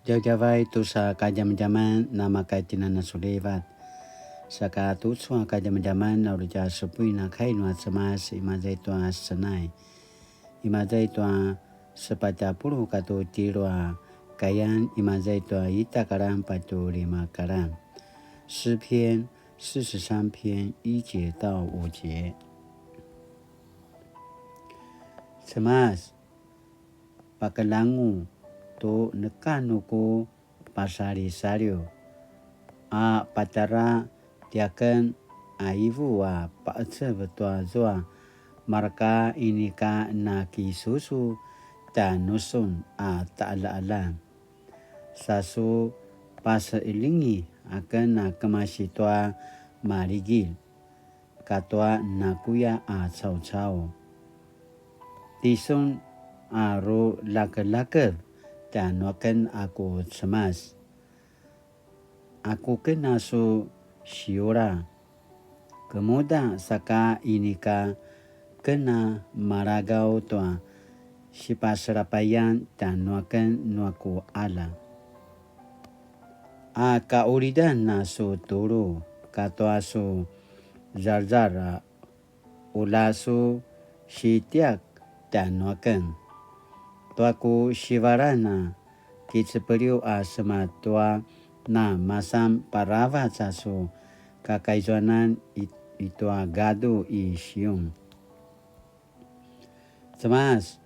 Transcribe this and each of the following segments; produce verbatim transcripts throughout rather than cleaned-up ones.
Djavadjavay tusa kadjamadjaman, namakaitinana sulivat. Saka tucu a kadjamadjaman, na uri tja supuin a kai nua Cemas, imaza i tua Senai. Imaza i tua sepatj a puluq katua tjelu a kayan, imaza i tua ita karan patje lima karan. 诗篇四十三篇一节到五节。Cemas, pakeljangu tu neka nu ku pasalisaliw, a patjara tiaken a ivu a paqecev tua zua, mareka inika nakisusu tjanusun a taqaljaqaljan. Sa su paseqeljingi aken a kemasi tua maligil katua nakuya a caucau. Tisun a rulakelaked tjanuaken a ku Cemas. Aku ken a su siura, kemuda saka inika ken a maragaw tua sipaselapayan tjanuaken nua ku qalja. A kaqulidan a su tulu katua su zarzar a ula su sitiak tjanuaken. Tua ku sivalan a kicepeliw a sema tua na masan paravac a su kakaizuanan i, i tua gadu i Siun. Cemas,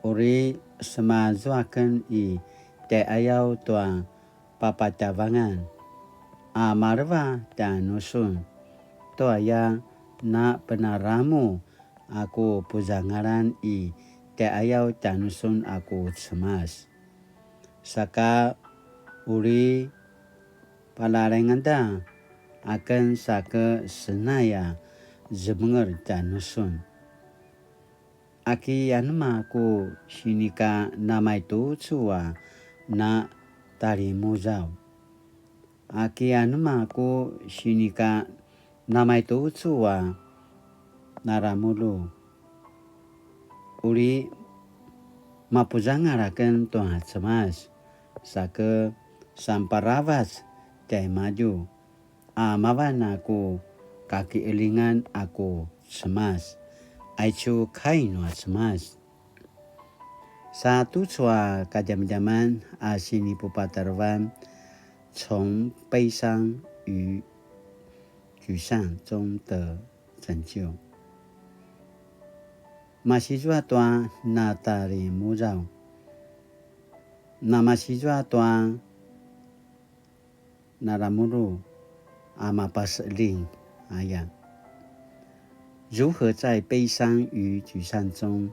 uri semazuaken i tjaiqayaw tua papatjavangan a maleva tjanusun, tua ya na penaramu a ku puzangalan i tjaiqayaw tjanusun a ku Cemas. Saka uri palalengeda aken sa ke Senai a zemenger tjanusun. Aki anema ku sinika namaitucu a na talimuzaw? Aki anema ku sinika namaitucu a naramulu? Uri mapuzangal aken tua Cemas, sa ke sanparavac tjaimadju, a mavan a ku kakiqeljingan a ku Cemas. Aicu kai nua Cemas. Sa tucu a kadjamadjaman a sinipupatarevan, 从悲伤与沮丧中得拯救. Masizua tua na talimuzaw, na masizua tua naramulu a mapaseling aya. 如何在悲伤与沮丧中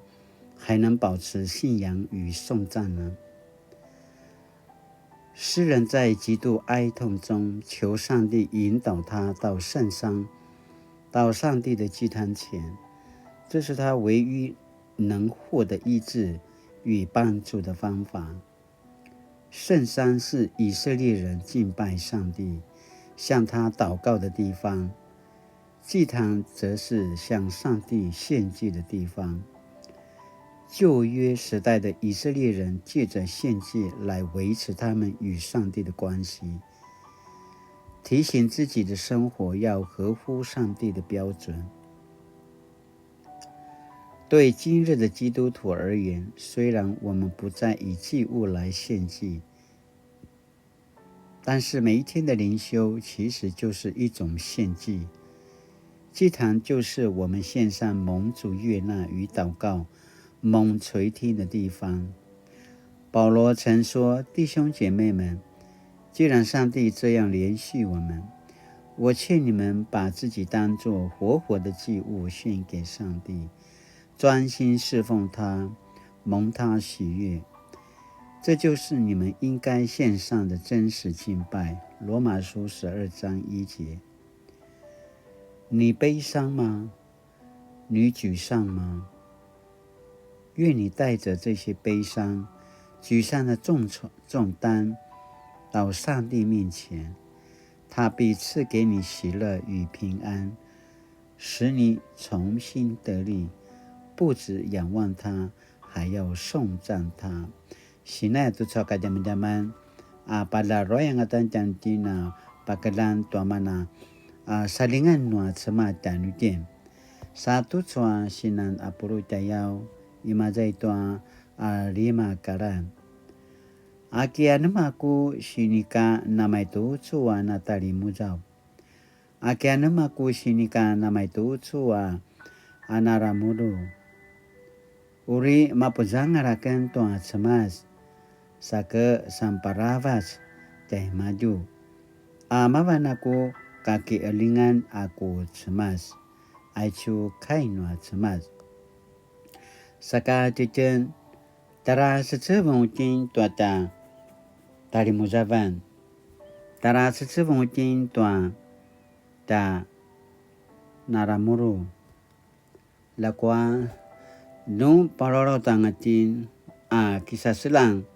还能保持信仰与颂赞呢？诗人在极度哀痛中求上帝引导他到圣山，到上帝的祭坛前，这是他唯一能获得医治与帮助的方法。圣山是以色列人敬拜上帝、向他祷告的地方，祭坛则是向上帝献祭的地方。旧约时代的以色列人借着献祭来维持他们与上帝的关系，提醒自己的生活要合乎上帝的标准。对今日的基督徒而言，虽然我们不再以祭物来献祭，但是每一天的灵修其实就是一种献祭。祭坛就是我们献上蒙主悦纳与祷告、蒙垂听的地方。保罗曾说：“弟兄姐妹们，既然上帝这样怜恤我们，我劝你们把自己当作活活的祭物献给上帝，专心侍奉他，蒙他喜悦。这就是你们应该献上的真实敬拜。”罗马书十二章一节。你悲伤吗？你沮丧吗？愿你带着这些悲伤、沮丧的重重担到上帝面前，他必赐给你喜乐与平安，使你重新得力，不止仰望他，还要颂赞他。Sinaya tucu a kadjamadjaman, a palaruay angata tjanuitjen a pakeljang tua mana a saljingan nua Cemas tjanuitjen. Sa tucu a sinan a pulu tjayaw, imaza i tua a lima kalan. Aki anema ku sinika namaitucu a natalimuzav? Aki anema ku sinika namaitucu a, a naramulu? Uri mapuzangal aken tua Cemas, sa ke samparavac tjaimadju. A mavan a ku kakiqeljingan a ku Cemas, aicu kai nua Cemas. Saka tjitjen, tara secevung itjen tua tja talimuzavan. Tara secevung itjen tua tja naramulu. Ljakua, nu palalaut anga itjen a kisaseljang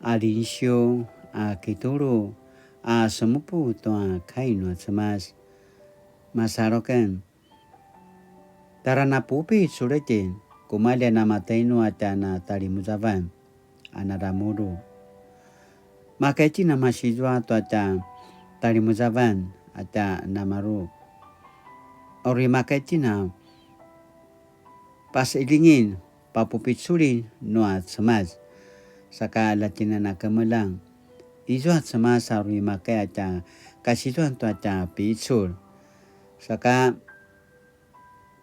a linsiu a kitulu a semupu tua kai nua Cemas. Masalu aken, tara napupicul itjen, kumalji a namatainu a tja natalimuzavan a naramulu. Makaya itjen a masizua tua tja talimuzavan a tja namaru. Uri makaya itjen a paseljingin, papupiculin nua Cemas. Saka ljatjinan a kemeljang, izua Cemas a uri makaya tja kasizuan tua tja picul. Saka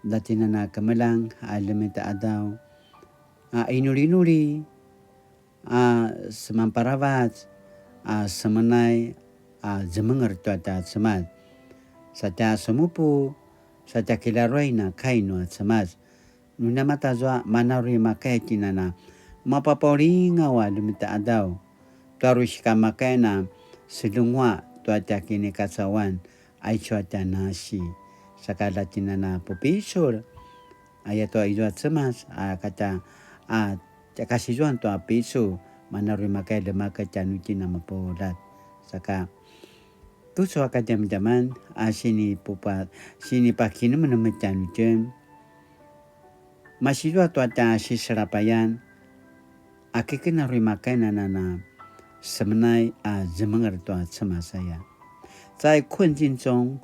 ljatjinan a kemeljang a ljemita qadaw a inulinuli a semanparavac a semenay a zemenger tua tja Cemas. Sa tja semupu, sa tja kilaruay na kai nua Cemas. Nu namatazua mana uri makaya itjen a mapapaulingaw a ljemita qadaw, tua uri sikamakaya a seljenguaq tua tja kinikacauan, aicu a tja nasi. Saka ljatjinan a pupicul, ayatua izua Cemas a katja a tja kasizuan tua picul, mana uri makaya ljemakev tjanuitjen a mapuljat. Saka tucu a kadjamadjaman a sinipupa-, sinipakinemenem tjanuitjen. Masizua tua tja siselapayan, a kiken a uri makaya a semenay a zemenger tua Cemas aya. 在困境中，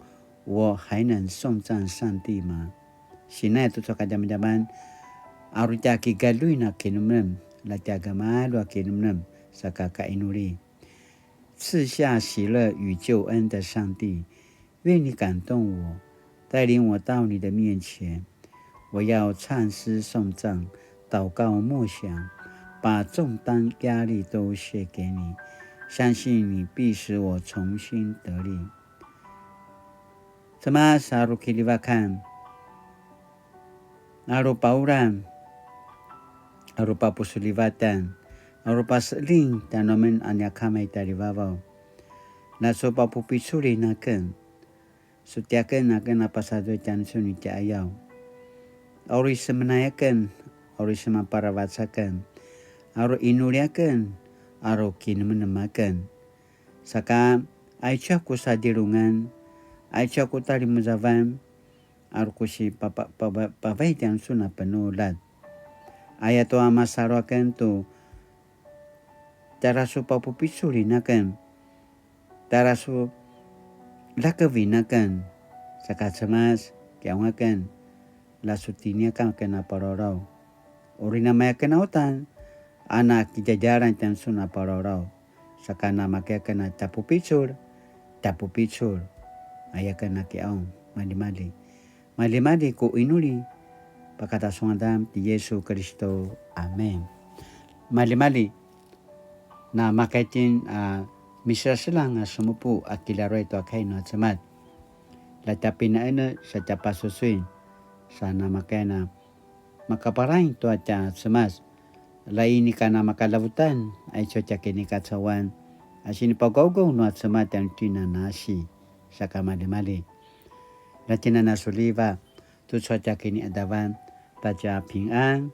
我還能頌讚上帝嗎？ Sinai tucu a kadjamadjaman, a uri tja kigaljuin a kinemenem, la tja gemalju a kinemenem, saka kainuli. 賜下喜樂與救恩的上帝，願你感動我，帶領我到你的面前。我要唱詩頌讚，禱告默想，把重擔壓力都卸給你，相信你必使我重新得力。 Cemas a uri kiljivakan, a uri paulan, a uri papusulivatan, a uri paseljing tjanuamen a nia Kama i tjaljivavaw. Na su papupiculin aken, su tiaken aken a pasazuy tjanusun i tjaiqayaw. A uri semenay aken, a uri semanparavac aken, a uri inuli aken, a uri kinemenem aken. Saka, aicu a ku sadjelungan, aicu a ku talimuzavan, a uri ku si papa-, pava-, pavai tjanusun a penuljat. Ayatua masalu aken tu, tjara su papupiculin aken, tjara su lakevin aken, saka Cemas, kiqaung aken, la su tiniakan aken a palawlaw. Uri namaya aken a uta, a na kidjadjalan tjanusun a palawlaw. Saka namakaya aken a tjapupicul, tjapupicul. Aya aken a kiqaung, maljimalji. Maljimalji ku inuli, pakata su ngadan ti Yesu Kiristu. Amen. Maljimalji, namakaya itjen a miselaselang a semupu a kilaruay tua kai nua Cemas. La tja pinaene sa tja pasusuin, sa namakaya a makaparaing tua tja Cemas. La inika namakalavutan, aicu a tja kinikacauan, a sinipagaugaw nua Cemas tjanuitjen a nasi, saka maljimalji. La tjinana suliva, tucu a tja kiniqadavan, ta tja pingan,